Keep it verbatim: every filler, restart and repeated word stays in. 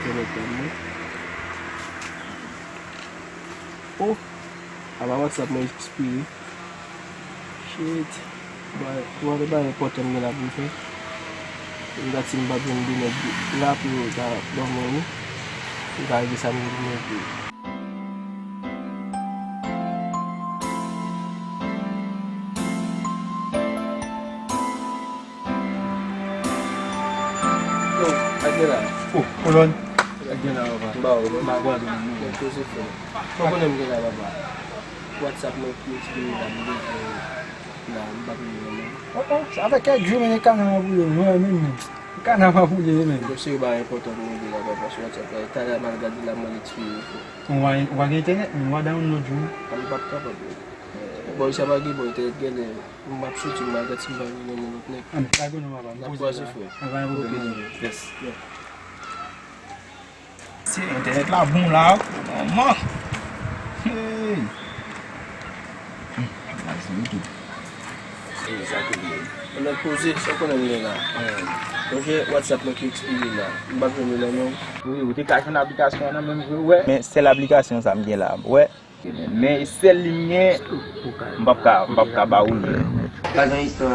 Telefòn mwen. Oh, apa WhatsApp mwen ekspire. Shit. Ba, ou wè bagay enpòtan m gen la pou m fè. M gad si m p ap jwenn de nèg la pou yo ta ban mwen li. M ka regle sa m gen pou m regle. Yo, ak gen la. Oh, kolòn. Ak gen la, papa. M ba ou, non? M ba gwa, non. Mwen poze fè. Ou konnen m gen la, papa. WhatsApp mwen ki ekspire la, m bezwen la, m pa gen nan men. Oh, oh, sa fè kèk jou, men, e kana m ap boule, mwen menm, men. E kana m ap boule, men. Bon, se yo bagay enpòtan pou mwen gen la, papa, sou WhatsApp la. Talè m al gade la, mwen ekspire, frè. Ou pa, ou pa gen entènèt, men, ou pa download, non? A, m p ap kapab, non. Bon, sa pa gen bon, entènèt genlè, m ap soti, m al gad si m pa jwenn yon lòt nèg. An, pa gen non, papa, m poze la. N ap kwaze, frè. An, pa gen pwoblèm, non. Yes. Yeah. Se entènèt la bon la, manman. Hey. Hmm, la se tou. Hey, sa tou ye. Mwen poze, sa konnen m gen la. Hmm. Sonje WhatsApp mwen ki ekspire la. M p ap jwenn li la non. Wi, ou te ka jwenn aplikasyon an nan menm vre, wè. Men sèl aplikasyon sa m gen la, wè. Men sèl li m gen, m p ap ka, m p ap ka ba ou li. Pa gen istwa.